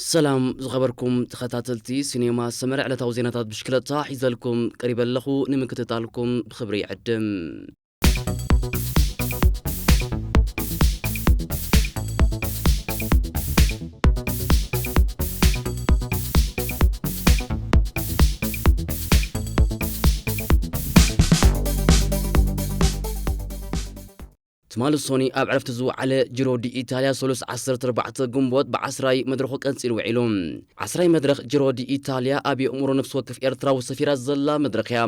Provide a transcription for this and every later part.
ሰላም ዝኸበርኩም ተኸታተልቲ ሲኔማ ሰመረ፣ ዕለታዊ ዜናታት ብሽክለታ ሒዘልኩም ቀሪበ ኣለኹ። ንምክትታልኩም ብኽብሪ ይዕድም። ትማሊ ሶኒ ኣብ ዕረፍቲ ዝወዓለ ጂሮ ዲ ኢታልያ፣ ሰሉስ ዓሰርተ ኣርባዕተ ግንቦት ብዓስራይ መድረኹ ቀጺሉ ውዒሉ። ዓስራይ መድረኽ ጂሮ ዲ ኢታልያ ኣብ የእምሮ ነፍሲ ወከፍ ኤርትራዊ ሰፊራ ዘላ መድረኽ እያ።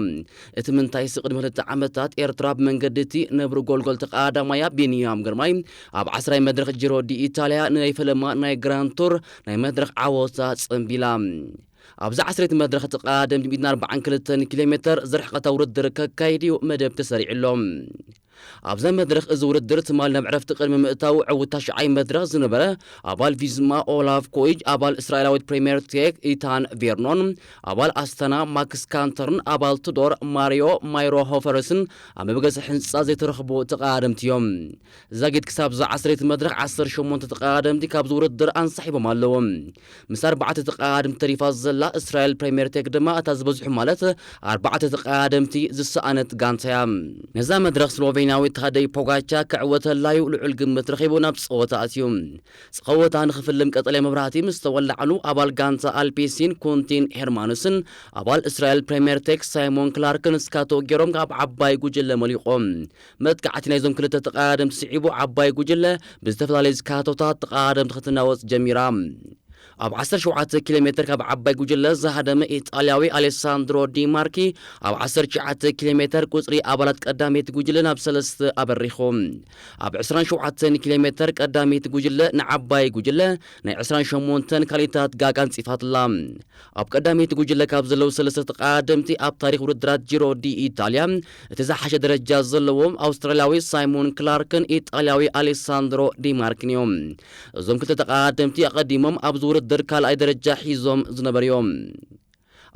እቲ ምንታይሲ፣ ቅድሚ ክልተ ዓመታት ኤርትራ ብመንገዲ እቲ ነብሪ ጎልጎል ተቐዳማያ ቢንያም ግርማይ ኣብ ዓስራይ መድረኽ ጂሮ ዲ ኢታልያ ንናይ ፈለማ ናይ ግራንድ ቱር ናይ መድረኽ ዓወታ ጸንቢላ። ኣብዛ ዓስረይቲ መድረኽ ተቐዳደምቲ ሚእትን ኣርባዓን ክልተን ኪሎ ሜተር ዝርሕቐታ ውድድር ከካይድ እዩ መደብ ተሰሪዕሎም። ኣብዛ መድረኽ እዚ ውድድር ትማሊ ናብ ዕረፍቲ ቅድሚ ምእታው ዕውት ታሽዓይ መድረኽ ዝነበረ ኣባል ቪዝማ ኦላፍ ኮይጅ፣ ኣባል እስራኤላዊት ፕሪምየር ቴክ ኢታን ቬርኖን፣ ኣባል ኣስተና ማክስ ካንተርን ኣባል ቱዶር ማሪዮ ማይሮ ሆፈርስን ኣብ መበገሲ ሕንጻ ዘይተረኽቡ ተቐዳደምቲ እዮም። ዛጊት ክሳብ እዛ ዓሰርተ መድረኽ ዓሰርተ ሸሞንተ ተቐዳደምቲ ካብዚ ውድድር ኣንሳሒቦም ኣለዉ። ምስ ኣርባዕተ ተቐዳደምቲ ተሪፋ ዘላ እስራኤል ፕሪምየር ቴክ ድማ እታ ዝበዝሑ ማለት ኣርባዕተ ተቐዳደምቲ ዝሰኣነት ጋንታ እያ። ነዛ መድረኽ ስሎቬንያዊ ታደይ ፖጋቻ ክዕወተላ እዩ ልዑል ግምት ረኺቡ ናብ ጸወታ ኣትዩ። ጸወታ ንኽፍልም ቀጠልያ መብራህቲ ምስ ተወላዕሉ፣ ኣባል ጋንታ ኣልፔሲን ኩንቲን ሄርማንስን ኣባል እስራኤል ፕሪምየር ቴክ ሳይሞን ክላርክን ስካቶ ጌሮም ካብ ዓባይ ጉጅለ መሊቖም። መጥቃዕቲ ናይዞም ክልተ ተቐዳደምቲ ስዒቡ፣ ዓባይ ጉጅለ ብዝተፈላለዩ ስካቶታት ተቐዳደምቲ ክትናወጽ ጀሚራ። ኣብ ዓሰርተ ሸውዓተ ኪሎ ሜተር ካብ ዓባይ ጉጅለ ዝሃደመ ኢጣልያዊ ኣሌሳንድሮ ዲ ማርኪ ኣብ ዓሰርተ ትሽዓተ ኪሎ ሜተር ቁጽሪ ኣባላት ቀዳመይቲ ጉጅለ ናብ ሰለስተ ኣበሪኹ። ኣብ ዕስራን ሸውዓተን ኪሎ ሜተር ቀዳመይቲ ጉጅለ ንዓባይ ጉጅለ ናይ ዕስራን ሸሞንተን ካልኢታት ጋግ ኣንጺፋትላ። ኣብ ቀዳመይቲ ጉጅለ ካብ ዘለዉ ሰለስተ ተቐዳደምቲ ኣብ ታሪኽ ውድድራት ጂሮ ዲ ኢጣልያ እቲ ዝሓሸ ደረጃ ዘለዎም ኣውስትራልያዊ ሳይሞን ክላርክን ኢጣልያዊ ኣሌሳንድሮ ዲ ማርክን እዮም። እዞም ክልተ ተቐዳደምቲ ኣቐዲሞም ኣብዚ ውድድር ካልኣይ ደረጃ ሒዞም ዝነበሩ እዮም።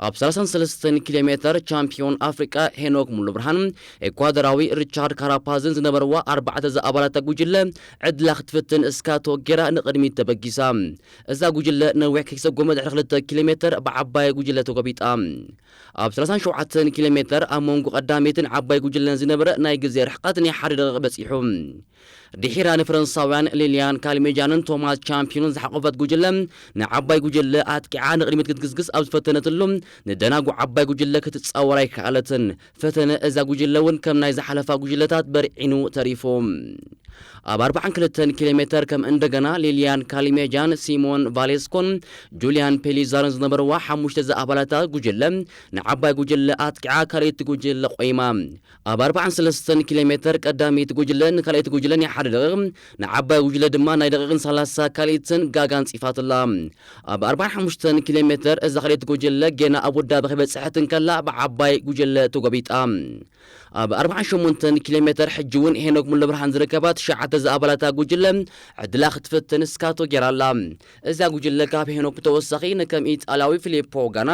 ኣብ ሰላሳን ሰለስተን ኪሎ ሜተር ቻምፒዮን ኣፍሪቃ ሄኖክ ሙሉብርሃን ኤኳዶራዊ ሪቻርድ ካራፓዝን ዝነበርዋ ኣርባዕተ ዝኣባላታ ጉጅለ ዕድላ ክትፍትን እስካቶ ጌራ ንቕድሚት ተበጊሳ። እዛ ጉጅለ ነዊሕ ከይሰጎመ ድሕሪ ክልተ ኪሎ ሜተር ብዓባይ ጉጅለ ተጎቢጣ። ኣብ ሰላሳን ሸውዓተን ኪሎ ሜተር ኣብ መንጎ ቀዳመይትን ዓባይ ጉጅለን ዝነበረ ናይ ግዜ ርሕቀት ናይ ሓደ ደቂቕ በጺሑ። ድሒራ ንፈረንሳውያን ሊልያን ካልሜጃንን ቶማስ ቻምፒዮንን ዝሓቆፈት ጉጅለ ንዓባይ ጉጅለ ኣጥቂዓ ንቕድሚት ክትግስግስ ኣብ ዝፈተነትሉ፣ ንደናጉ ዓባይ ጉጅለ ክትጻወር ኣይከኣለትን። ፈተነ እዛ ጉጅለ እውን ከም ናይ ዝሓለፋ ጉጅለታት በርዒኑ ተሪፉ። ኣብ ኣርባዓን ክልተን ኪሎ ሜተር ከም እንደገና ሊልያን ካልሜጃን፣ ሲሞን ቫሌስኮን ጁልያን ፔሊዛርን ዝነበርዋ ሓሙሽተ ዝኣባላታ ጉጅለ ንዓባይ ጉጅለ ኣጥቂዓ ካልኣይቲ ጉጅለ ቆይማ። ኣብ ኣርባዓን ሰለስተን ኪሎ ሜተር ቀዳመይቲ ጉጅለ ንካልኣይቲ ጉጅለ ናይ ሓደ ደቂቕ፣ ንዓባይ ጉጅለ ድማ ናይ ደቂቕን ሰላሳ ካልኢትን ጋጋ ኣንጺፋትላ። ኣብ ኣርባዓን ሓሙሽተን ኪሎ ሜተር እዛ ካልኣይቲ ጉጅለ ጌና ኣብ ውዳበ ከይበጽሐት እንከላ ብዓባይ ጉጅለ ተጎቢጣ። ኣብ ኣርባዓን ሸሞንተን ኪሎ ሜተር ሕጂ እውን ሄኖክ ሙሉብርሃን ዝርከባ ትሽዓተ ዝኣባላታ ጉጅለ ዕድላ ክትፍትን ስካቶ ጌራ ኣላ። እዛ ጉጅለ ካብ ሄኖክ ብተወሳኺ ንከም ኢጣልያዊ ፊሊፖ ጋና፣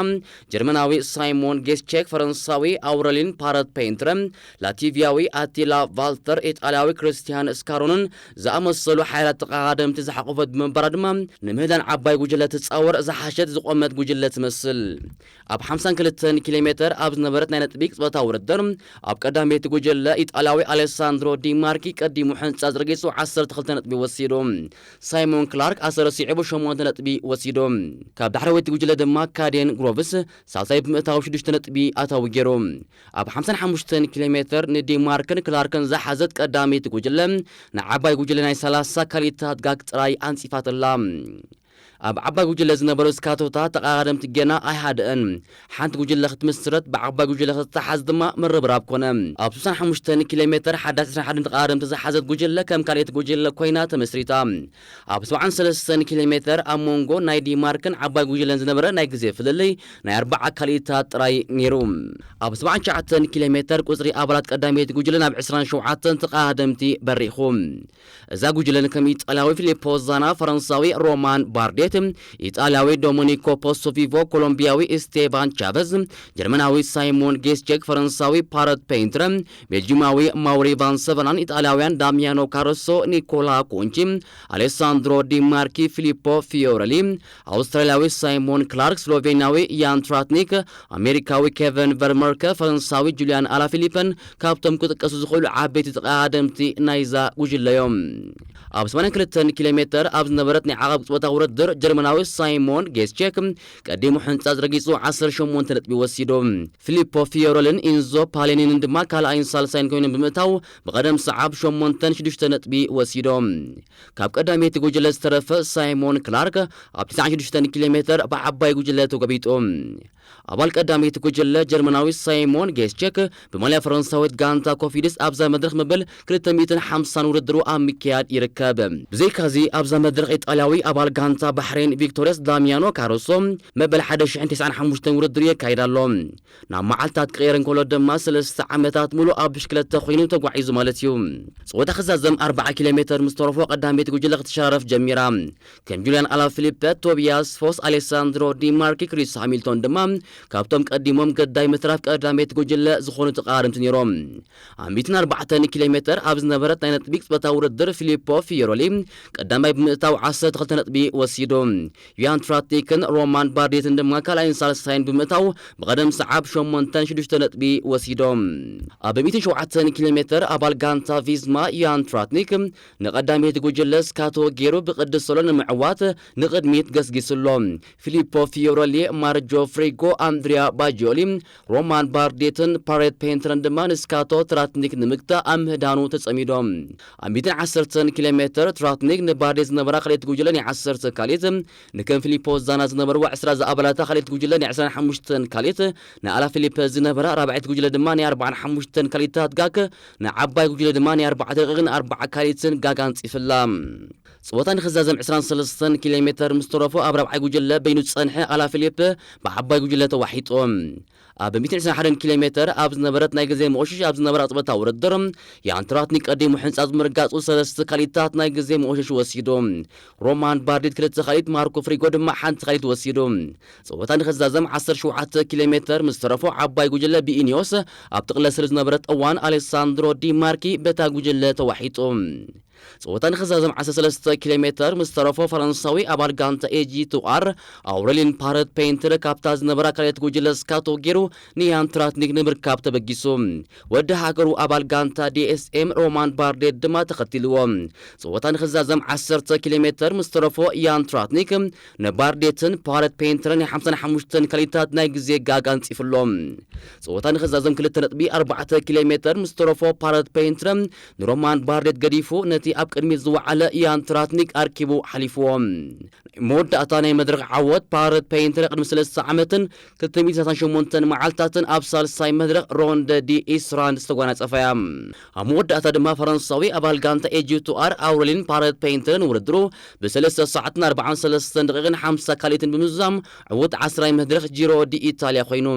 ጀርመናዊ ሳይሞን ጌስቼክ፣ ፈረንሳዊ ኣውረሊን ፓረት ፔንትረ፣ ላቲቪያዊ ኣቲላ ቫልተር፣ ኢጣልያዊ ክርስቲያን ስካሮንን ዝኣመሰሉ ሓያላት ተቐዳደምቲ ዝሓቆፈት ብምንባራ ድማ ንምህዳን ዓባይ ጉጅለ ትጻወር ዝሓሸት ዝቖመት ጉጅለ ትመስል። ኣብ ሓምሳን ክልተን ኪሎ ሜተር ኣብ ዝነበረት ናይ ነጥቢ ቅጽበታዊ ውድድር፣ ኣብ ቀዳመይቲ ጉጅለ ኢጣልያዊ ኣሌሳንድሮ ዲ ማርኪ ቀዲሙ ሕንጻ ዝረጊጹ ዓሰርተ ክልተ ነጥቢ ወሲዱ። ሳይሞን ክላርክ ኣሰረ ስዒቡ ሸሞንተ ነጥቢ ወሲዱ። ካብ ዳሕረወይቲ ጉጅለ ድማ ካዴን ግሮቭስ ሳልሳይ ብምእታው ሽዱሽተ ነጥቢ ኣታዊ ገይሩ። ኣብ ሓምሳን ሓሙሽተን ኪሎ ሜተር ንዲ ማርክን ክላርክን ዝሓዘት ቀዳመይቲ ጉጅለ ንዓባይ ጉጅለ ናይ ሰላሳ ካልኢታት ጋግ ጥራይ ኣንጺፋትላ። ኣብ ዓባይ ጉጅለ ዝነበሩ ስካቶታት ተቐዳደምቲ ገና ኣይሃደአን። ሓንቲ ጉጅለ ክትምስረት ብዓባይ ጉጅለ ክትተሓዝ ድማ ምርብራብ ኮነ። ኣብ ስሳን ሓሙሽተን ኪሎ ሜተር ሓዳስ ዕስራን ሓደን ተቐዳደምቲ ዝሓዘት ጉጅለ ከም ካልኣይቲ ጉጅለ ኮይና ተመስሪታ። ኣብ ሰብዓን ሰለስተን ኪሎ ሜተር ኣብ መንጎ ናይ ዲማርክን ዓባይ ጉጅለን ዝነበረ ናይ ግዜ ፍልልይ ናይ ኣርባዓ ካልኢታት ጥራይ ነይሩ። ኣብ ሰብዓን ትሽዓተን ኪሎ ሜተር ቁጽሪ ኣባላት ቀዳመይቲ ጉጅለ ናብ ዕስራን ሸውዓተን ተቐዳደምቲ በሪኹ። እዛ ጉጅለ ንከም ኢጣልያዊ ፊሊፖ ዛና፣ ፈረንሳዊ ሮማን ባርዴ፣ ኢጣልያዊ ዶሚኒኮ ፖስቶቪቮ፣ ኮሎምቢያዊ ኢስቴባን ቻቨዝ፣ ጀርመናዊ ሳይሞን ጌስቼክ፣ ፈረንሳዊ ፓረት ፔንትረ፣ ቤልጂማዊ ማውሪ ቫን ሰቨናን ኢጣልያውያን ዳሚያኖ ካረሶ፣ ኒኮላ ኮንቺ፣ አሌሳንድሮ ዲ ማርኪ፣ ፊሊፖ ፊዮረሊ፣ ኣውስትራልያዊ ሳይሞን ክላርክ፣ ስሎቬንያዊ ያን ትራትኒክ፣ ኣሜሪካዊ ኬቨን ቨርመርከ፣ ፈረንሳዊ ጁልያን ኣላፊሊፐን ካብቶም ክጥቀሱ ዝኽእሉ ዓበይቲ ተቐዳደምቲ ናይዛ ጉጅለ እዮም። ኣብ ሰማንያን ክልተን ኪሎ ሜተር ኣብ ዝነበረት ናይ ዓቐብ ቅጽበታዊ ውድድር፣ ጀርመናዊ ሳይሞን ጌስቼክ ቀዲሙ ሕንጻጽ ረጊጹ ዓሰርተ ሸሞንተ ነጥቢ ወሲዱ። ፊሊፖ ፊዮረልን ኢንዞ ፓሌኒንን ድማ ካልኣይን ሳልሳይን ኮይኖም ብምእታው ብቐደም ሰዓብ ሸሞንተን ሽዱሽተ ነጥቢ ወሲዶም። ካብ ቀዳመይቲ ጉጅለ ዝተረፈ ሳይሞን ክላርክ ኣብ ትስዓን ሽዱሽተን ኪሎ ሜተር ብዓባይ ጉጅለ ተጎቢጡ። ኣባል ቀዳመይቲ ጉጅለ ጀርመናዊ ሳይሞን ጌስቼክ ብማልያ ፈረንሳዊት ጋንታ ኮፊድስ ኣብዛ መድረኽ መበል ክልተ ሚእትን ሓምሳን ውድድሩ ኣብ ምክያድ ይርከብ። ብዘይካዚ ኣብዛ መድረኽ ኢጣልያዊ ኣባል ጋንታ ባሕሬን ቪክቶርያስ ዳሚያኖ ካሮሶ መበል ሓደ ሽሕን ተስዓን ሓሙሽተን ውድድሩ የካይድ ኣሎ። ናብ መዓልታት ክቕየር እንከሎ ድማ ሰለስተ ዓመታት ሙሉእ ኣብ ብሽክለታ ኮይኑ ተጓዒዙ ማለት እዩ። ጸወታ ክዛዘም ኣርብዓ ኪሎ ሜተር ምስ ተረፎ ቀዳመይቲ ጉጅለ ክትሸራረፍ ጀሚራ። ከም ጁልያን ኣላፊሊፐ፣ ቶቢያስ ፎስ፣ ኣሌሳንድሮ ዲ ማርኪ፣ ክሪስ ሃሚልቶን ድማ ካብቶም ቀዲሞም ገዳይ ምትራፍ ቀዳመይቲ ጉጅለ ዝኾኑ ተቃረምቲ ነይሮም። ኣብ ሚእትን ኣርባዕተን ኪሎ ሜተር ኣብ ዝነበረት ናይ ነጥቢ ቅጽበታዊ ውድድር ፊሊፖ ፊዮሮሊ ቀዳማይ ብምእታው ዓሰርተ ክልተ ነጥቢ ወሲዱ። ዩያን ትራትኒክን ሮማን ባርዴትን ድማ ካልኣይን ሳልሳይን ብምእታው ብቐደም ሰዓብ ሸሞንተን ሽዱሽተ ነጥቢ ወሲዶም። ኣብ ሚእትን ሸውዓተን ኪሎ ሜተር ኣባል ጋንታ ቪዝማ ዩያን ትራትኒክ ንቐዳመይቲ ጉጅለ ስካቶ ገይሩ ብቅዲ ሶሎ ንምዕዋት ንቕድሚት ገስጊሱ ኣሎ። ፊሊፖ ፊዮረሊ፣ ማርጆ ፍሪጎ፣ ኣንድሪያ ባጂዮሊ፣ ሮማን ባርዴትን ፓሬት ፔንትረን ድማ ንስካቶ ትራትኒክ ንምግታእ ኣብ ምህዳኑ ተጸሚዶም። ኣብ ሚእትን ዓሰርተን ኪሎ ሜተር ትራትኒክ ንባርዴት ዝነበራ ካልኣይቲ ጉጅለ ናይ ዓሰርተ ካልኢት፣ ንከም ፊሊፖ ዛና ዝነበርዋ ዕስራ ዝኣባላታ ካልኣይቲ ጉጅለ ናይ ዕስራን ሓሙሽተን ካልኢት፣ ንኣላ ፊሊፐ ዝነበራ ራብዓይቲ ጉጅለ ድማ ናይ ኣርባዓን ሓሙሽተን ካልኢታት ጋክ፣ ንዓባይ ጉጅለ ድማ ናይ ኣርባዕተ ደቂቕን ኣርባዓ ካልኢትን ጋግ ኣንጺፍላ። ጸወታ ንኽዛዘም ዕስራን ሰለስተን ኪሎ ሜተር ምስ ተረፎ ኣብ ራብዓይ ጉጅለ በይኑ ዝጸንሐ ኣላ ፊሊፕ ብዓባይ ጉጅለ ተዋሒጡ። ኣብ ሚእትን ዕስራን ሓደን ኪሎ ሜተር ኣብ ዝነበረት ናይ ግዜ መቆሸሽ ኣብ ዝነበራ ቅጽበታዊ ውድድር፣ ያን ትራትኒክ ቀዲሙ ሕንጻጽ ብምርጋጹ ሰለስተ ካልኢታት ናይ ግዜ መቆሸሽ ወሲዱ። ሮማን ባርዲት ክልተ ካልኢት፣ ማርኮ ፍሪጎ ድማ ሓንቲ ካልኢት ወሲዱ። ጸወታ ንኽዛዘም ዓሰርተ ሸውዓተ ኪሎ ሜተር ምስ ተረፎ ዓባይ ጉጅለ ብኢኒዮስ ኣብ ጥቕለ ስለ ዝነበረት እዋን ኣሌሳንድሮ ዲ ማርኪ በታ ጉጅለ ተዋሒጡ። ጸወታ ንኽዛዘም ዓሰርተ ሰለስተ ኪሎ ሜተር ምስ ተረፎ ፈረንሳዊ ኣባል ጋንታ ኤጂ ቱቓር ኣውረሊን ፓረት ፔንትር ካብታ ዝነበራ ካልኣይቲ ጉጅለ ስካቶ ገይሩ ንያን ትራትኒክ ንምርካብ ተበጊሱ። ወዲ ሃገሩ ኣባል ጋንታ ዲኤስኤም ሮማን ባርዴት ድማ ተኸቲልዎ። ጸወታ ንኽዛዘም ዓሰርተ ኪሎ ሜተር ምስ ተረፎ ያን ትራትኒክ ንባርዴትን ፓረት ፔንትርን ናይ ሓምሳን ሓሙሽተን ካልኢታት ናይ ግዜ ጋግ ኣንጺፍሎም። ጸወታ ንኽዛዘም ክልተ ነጥቢ ኣርባዕተ ኪሎ ሜተር ምስ ተረፎ ፓረት ፔንትረ ንሮማን ባርዴት ገዲፉ ነቲ ኣብ ቅድሚት ዝወዓለ ያን ትራትኒክ ኣርኪቡ ሓሊፍዎ። መወዳእታ ናይ መድረኽ ዓወት ፓረት ፔንትረ ቅድሚ ሰለስተ ዓመትን ክልተ ሚእትን ሰላሳን ሸሞንተን መዓልታትን ኣብ ሳልሳይ መድረኽ ሮንደ ዲ ኢስራንድ ዝተጓናጸፈ እያ። ኣብ መወዳእታ ድማ ፈረንሳዊ ኣባል ጋንታ ኤጂ ቱኣር ኣውረሊን ፓረት ፔንትረ ንውድድሩ ብሰለስተ ሰዓትን ኣርባዓን ሰለስተን ደቂቕን ሓምሳ ካልኢትን ብምዝዛም ዕዉት ዓስራይ መድረኽ ጂሮ ዲ ኢታልያ ኮይኑ።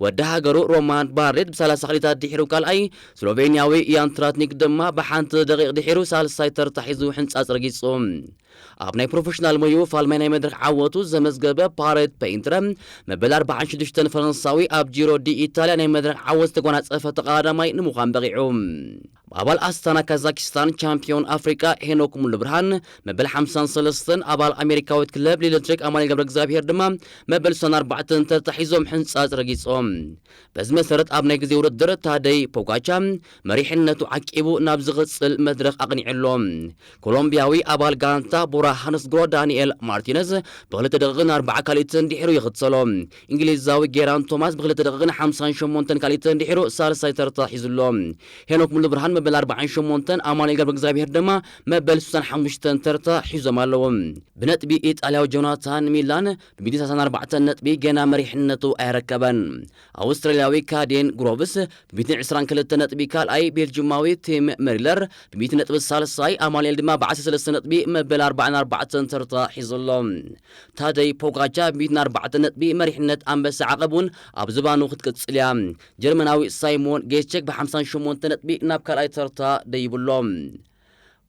ወዲ ሃገሩ ሮማን ባርዴት ብሰላሳ ካልኢታት ድሒሩ ካልኣይ፣ ስሎቬንያዊ ያን ትራትኒክ ድማ ብሓንቲ ደቂቕ ድሒሩ ሳልሳይ ተርታ ሒዙ ሕንጻጽ ረጊጹ። ኣብ ናይ ፕሮፌሽናል ሞይኡ ፋልማይ ናይ መድረኽ ዓወቱ ዘመዝገበ ፓሬት ፔይንትረ መበል ኣርባዓን ሽዱሽተን ፈረንሳዊ ኣብ ጂሮ ዲ ኢታልያ ናይ መድረኽ ዓወት ዝተጎናጸፈ ተቐዳዳማይ ንምዃን በቒዑ። ኣባል ኣስታና ካዛኪስታን ቻምፒዮን ኣፍሪቃ ሄኖክ ሙሉብርሃን መበል ሓምሳን ሰለስተን ኣባል ኣሜሪካዊት ክለብ ኤሌክትሪክ ኣማኑኤል ገብረ እግዚኣብሄር ድማ መበል ስሳን ኣርባዕተን ተታሒዞም ሕንጻጽ ረጊጾም። በዚ መሰረት ኣብ ናይ ግዜ ውድድር ታደይ ፖጋቻ መሪሕነቱ ዓቂቡ ናብ ዝቕጽል መድረኽ ኣቕኒዑ ኣሎ። ኮሎምቢያዊ ኣባል ጋንታ ቦራ ሃንስግሮ ዳንኤል ማርቲነዝ ብክልተ ደቂቕን ኣርባዓ ካልኢትን ድሒሩ ይኽተሎ። እንግሊዛዊ ጌራን ቶማስ ብክልተ ደቂቕን ሓምሳን ሸሞንተን ካልኢትን ድሒሩ ሳልሳይ ተርታ ሒዙ ኣሎ። ሄኖክ ሙሉብርሃን መበል ኣርባዓን ሸሞንተን፣ ኣማኑኤል ገብረ እግዚኣብሄር ድማ መበል ስሳን ሓሙሽተን ተርታ ሒዞም ኣለዉ። ብነጥቢ ኢጣልያዊ ጆናታን ሚላን ብሚእትን ሰላሳን ኣርባዕተን ነጥቢ ገና መሪሕነቱ ኣየረከበን። ኣውስትራልያዊ ካዴን ግሮቭስ ብሚእትን ዕስራን ክልተ ነጥቢ ካልኣይ፣ ቤልጅማዊ ቲም መሪለር ብሚእቲ ነጥቢ ሳልሳይ፣ ኣማኑኤል ድማ ብዓሰርተ ሰለስተ ነጥቢ መበል ኣርባዓን ኣርባዕተን ተርታ ሒዙ ኣሎ። ታደይ ፖጋቻ ብሚእትን ኣርባዕተን ነጥቢ መሪሕነት ኣንበሳ ዓቐብ እውን ኣብ ዝባኑ ክትቅጽል እያ። ጀርመናዊ ሳይሞን ጌስቸክ ብሓምሳን ሸሞንተ ነጥቢ ናብ ካልኣይ ተርታ ደይቡ ኣሎ።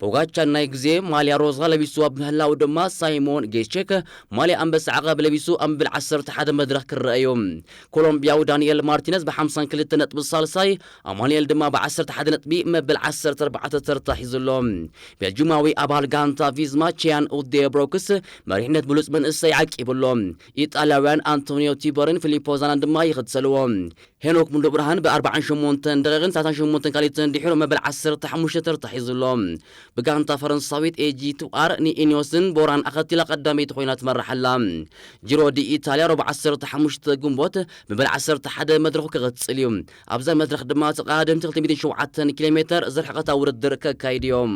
ፖጋቻር ናይ ግዜ ማልያ ሮዛ ለቢሱ ኣብ ምህላው ድማ፣ ሳይሞን ጌስቼክ ማልያ ኣንበሳ ዓቐብ ለቢሱ ኣብ መበል ዓሰርተ ሓደ መድረኽ ክረአ እዩ። ኮሎምቢያዊ ዳንኤል ማርቲነዝ ብ52 ነጥቢ ሳልሳይ፣ ኣማኑኤል ድማ ብ11 ነጥቢ መበል ዓሰርተ ኣርባዕተ ተርታ ሒዙ ኣሎ። ቤልጂማዊ ኣባል ጋንታ ቪዝማ ቺያን ኡዴ ብሮክስ መሪሕነት ብሉጽ መንእሰይ ዓቂቡ ኣሎ። ኢጣልያውያን ኣንቶኒዮ ቲበርን ፊሊፖ ዛናን ድማ ይኽተልዎ። ሄኖክ ሙሉብርሃን ብ48 ደቂቕን ሰላሳን ሸሞንተን ካሊትን ድሒሩ መበል ዓሰርተ ሓሙሽተ ተርታ ሒዙ ኣሎ። ብጋንታ ፈረንሳዊት ኤጂ ቱኣር ንኢኒዮስን ቦራን ኣኸቲላ ቀዳመይቲ ኮይና ትመርሕ ኣላ። ጂሮ ዲ ኢታልያ ረቡዕ ዓሰርተ ሓሙሽተ ግንቦት መበል ዓሰርተ ሓደ መድረኹ ክቕጽል እዩ። ኣብዛ መድረኽ ድማ ተቐዳደምቲ ክልተ ሚእትን ሸውዓተን ኪሎ ሜተር ዝርሕቐታ ውድድር ከካይዱ እዮም።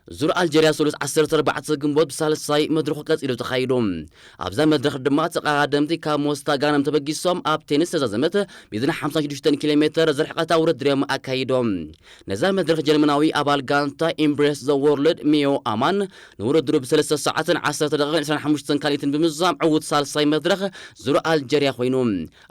ዙር ኣልጀርያ ሰሉስ ዓሰርተ ኣርባዕተ ግንቦት ብሳልሳይ መድረኹ ቀጺሉ ተኻይዱ። ኣብዛ መድረኽ ድማ ተቐዳደምቲ ካብ ሞስታ ጋነም ተበጊሶም ኣብ ቴኒስ ተዛዘመት ሚእትን ሓምሳን ሽዱሽተን ኪሎ ሜተር ዝርሕቐታ ውድድር እዮም ኣካይዶም። ነዛ መድረኽ ጀርመናዊ ኣባል ጋንታ ኢምብሬስ ዘ ወርልድ ሚዮ ኣማን ንውድድሩ ብሰለስተ ሰዓትን ዓሰርተ ደቂቕን ዕስራን ሓሙሽተን ካሊትን ብምዝዛም ዕዉት ሳልሳይ መድረኽ ዙር ኣልጀርያ ኮይኑ።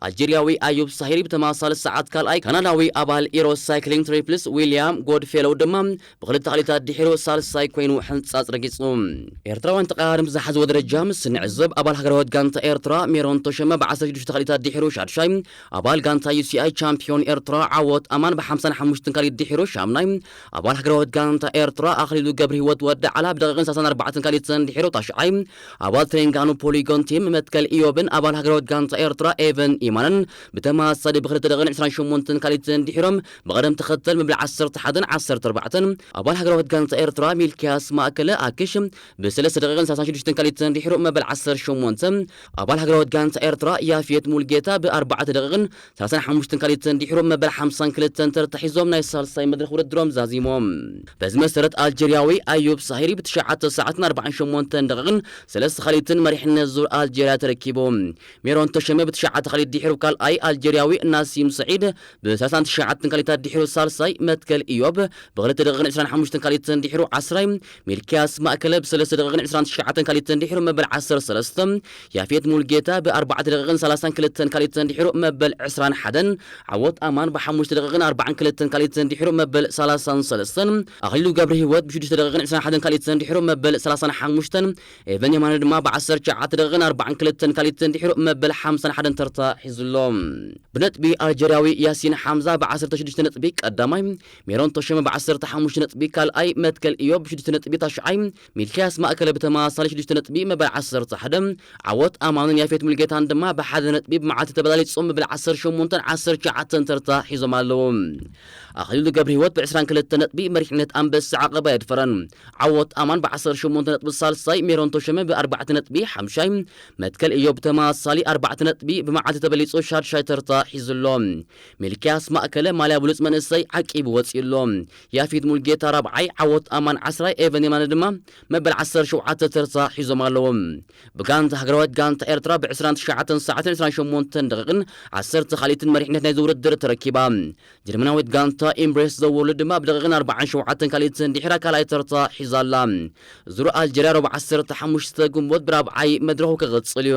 ኣልጀርያዊ ኣዩብ ሳሂሪ ብተመሳሳሊ ሰዓት ካልኣይ፣ ካናዳዊ ኣባል ኢሮ ሳይክሊንግ ትሪፕልስ ዊልያም ጎድፌሎው ድማ ብክልተ ካሊታት ድሒሩ ሳልሳይ ኮይኑ ሕንጻጽ ረጊጹ። ኤርትራውያን ተቐዳደምቲ ዝሓዝዎ ደረጃ ምስ ንዕዘብ፣ ኣባል ሃገራዊት ጋንታ ኤርትራ ሜሮን ተሸመ ብ16 ካሊታት ድሒሩ ሻድሻይ፣ ኣባል ጋንታ ዩ ሲ ኣይ ቻምፒዮን ኤርትራ ዓወት ኣማን ብ55 ካሊት ድሒሩ ሻምናይ፣ ኣባል ሃገራዊት ጋንታ ኤርትራ ኣኽሊሉ ገብረ ህይወት ወዲ ዓላ ብደቂቕን ሰላሳን ኣርባዕተን ካሊትን ድሒሩ ታሽዓይ፣ ኣባል ትሬንጋኑ ፖሊጎን ቲም መትከል ኢዮብን ኣባል ሃገራዊት ጋንታ ኤርትራ ኤቨን ኢማንን ብተመሳሳሊ ብክልተ ደቂቕን ዕስራን ሸሞንተን ካሊትን ድሒሮም ብቐደም ተኸተል መብልዕ ዓሰርተ ሓደን ዓሰርተ ኣርባዕተን፣ ኣባል ሃገራዊት ጋንታ ኤርትራ ሚልኪያስ ማእከለ ኣክሽ ብሰለስተ ደቂቕን ሰላሳን ሽዱሽተን ካሊትን ድሒሩ መበል ዓሰርተ ሸሞንተ፣ ኣባል ሃገራዊት ጋንታ ኤርትራ ያፌት ሙልጌታ ብኣርባዕተ ደቂቕን ሰላሳን ሓሙሽተን ካሊትን ድሒሩ መበል ሓምሳን ክልተን ተርታ ሒዞም ናይ ሳልሳይ መድረኽ ውድድሮም ዛዚሞም። በዚ መሰረት ኣልጀርያዊ ኣዩብ ሳሂሪ ብትሽዓተ ሰዓትን ኣርባዓን ሸሞንተን ደቂቕን ሰለስተ ካሊትን መሪሕነት ዙር ኣልጀርያ ተረኪቡ። ሜሮን ተሸመ ብትሽዓተ ካሊት ድሒሩ ካልኣይ፣ ኣልጀርያዊ ናሲም ሰዒድ ብሰላሳን ትሽዓተን ካሊታት ድሒሩ ሳልሳይ፣ መትከል ኢዮብ ብክልተ ደቂቕን ዕስራን ሓሙሽተን ካሊትን ድሒሩ ዓስራይ፣ ሚልኪያስ ማእከለ ብሰለስተ ደቂቕን ዕስራን ትሽዓተን ካሊትን ድሒሩ መበል ዓሰርተ ሰለስተ፣ ያፌት ሙልጌታ ብኣርባዕተ ደቂቕን ሰላሳን ክልተን ካሊትን ድሒሩ መበል ዕስራን ሓደን፣ ዓወት ኣማን ብሓሙሽተ ደቂቕን ኣርባዓን ክልተን ካሊትን ድሒሩ መበል ሰላሳን ሰለስተን፣ ኣኽሊሉ ገብረ ህይወት ብሽዱሽተ ደቂቕን ዕስራን ሓደን ካሊትን ድሒሩ መበል ሰላሳን ሓሙሽተን፣ ኤቨን የማነ ድማ ብዓሰርተ ትሽዓተ ደቂቕን ኣርባዓን ክልተን ካሊትን ድሒሩ መበል ሓምሳን ሓደን ተርታ ሒዙ ኣሎ። ብነጥቢ ኣልጀርያዊ ያሲን ሓምዛ ብ16 ነጥቢ ቀዳማይ፣ ሜሮን ተሾመ ብ15 ነጥቢ ካልኣይ፣ መትከል ኢዮብ ብ6 ነጥቢ ታሽዓይ፣ ሚልክያስ ማእከለ ብተመሳሳሊ ሽዱሽተ ነጥቢ መበል ዓሰርተ ሓደ፣ ዓወት ኣማንን ያፌት ሙልጌታን ድማ ብሓደ ነጥቢ ብመዓልቲ ተበላሊጾም መበል ዓሰርተ ሸሞንተን ዓሰርተ ትሽዓተን ተርታ ሒዞም ኣለዉ። ኣኽሊሉ ገብረ ህይወት ብ22 ነጥቢ መሪሕነት ኣንበሳ ዓቐባ የድፈረን። ዓወት ኣማን ብ18 ነጥቢ ሳልሳይ፣ ሜሮን ተሾመ ብ4 ነጥቢ ሓምሻይ፣ መትከል ኢዮብ ብተመሳሳሊ ኣርባዕተ ነጥቢ ብመዓልቲ ተበሊጹ ሻድሻይ ተርታ ሒዙ ኣሎ። ሚልክያስ ማእከለ ማልያ ብሉጽ መንእሰይ ዓቂቡ ወጺኡ ኣሎ። ያፊት ሙልጌታ ራብዓይ፣ ዓወት ኣማን ዓስራይ፣ ኤቨን የማነ ድማ መበል ዓሰርተ ሸውዓተ ተርታ ሒዞም ኣለዉ። ብጋንታ ሃገራዊት ጋንታ ኤርትራ ብ29 ሰዓትን ዕስራን ሸሞንተን ደቂቕን ዓሰርተ ካልኢትን መሪሕነት ናይዚ ውድድር ተረኪባ። ጀርመናዊት ጋንታ ኢምብሬስ ዘወሉ ድማ ብደቂቕን ኣርባዓን ሸውዓተን ካልኢትን ድሕራ ካልኣይ ተርታ ሒዛ ኣላ። ዙር ኣልጀርያ ረቡዕ ዓሰርተ ሓሙሽተ ግንቦት ብራብዓይ መድረኹ ክቕጽል እዩ።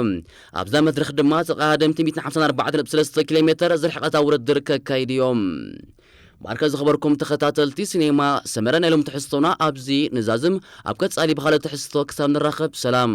ኣብዛ መድረኽ ድማ ተቐዳደምቲ ሚእትን ሓምሳን ኣርባዕተን ነጥቢ ሰለስተ ኪሎ ሜተር ዝርሕቐታ ውድድር ከካይዱ እዮም። ማርከ ዝኸበርኩም ተኸታተልቲ ሲኔማ ሰመረ፣ ናይ ሎም ትሕዝቶና ኣብዚ ንዛዝም። ኣብ ቀጻሊ ብኻልእ ትሕዝቶ ክሳብ ንራኸብ ሰላም።